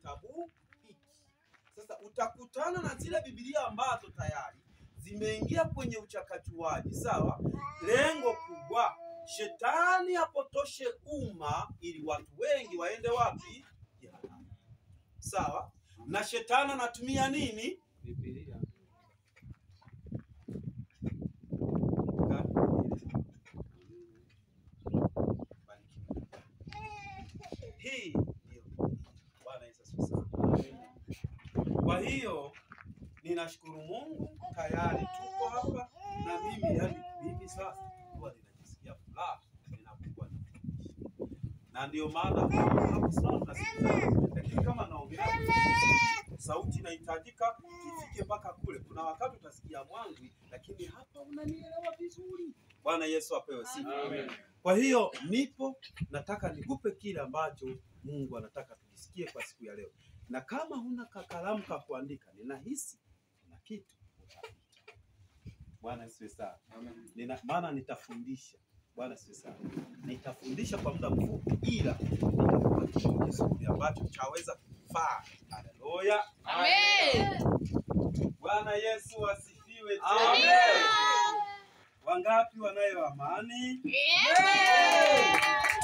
kitabu hiki. Sasa utakutana na zile Biblia ambazo tayari zimeingia kwenye uchakachuaji, sawa? Lengo kubwa shetani apotoshe umma ili watu wengi waende wapi? Jehanamu. Sawa? Na shetani anatumia nini? Biblia. Hii ndio Bwana Yesu asifiwe sana. Kwa hiyo ninashukuru Mungu tayari tuko hapa na mimi, yani mimi sasa huwa ninajisikia furaha ninapokuwa nafundisha. Na ndio maana hapo sasa tunasikiliza, lakini kama naongelea sauti inahitajika ifike mpaka kule. Kuna wakati utasikia mwangwi, lakini hapa unanielewa vizuri. Bwana Yesu apewe sifa. Amen. Kwa hiyo nipo nataka nikupe kile ambacho Mungu anataka tukisikie kwa siku ya leo. Na kama huna kalamu ka kuandika, ninahisi kuna kitu utapita. Bwana asifiwe sana. Amen. Maana nitafundisha. Bwana asifiwe sana. Nitafundisha kwa muda mfupi, ila nitakupa kitu kizuri ambacho chaweza kufaa. Haleluya. Amen. Bwana Yesu asifiwe tena. Amen. Wangapi wanayo amani? Amen.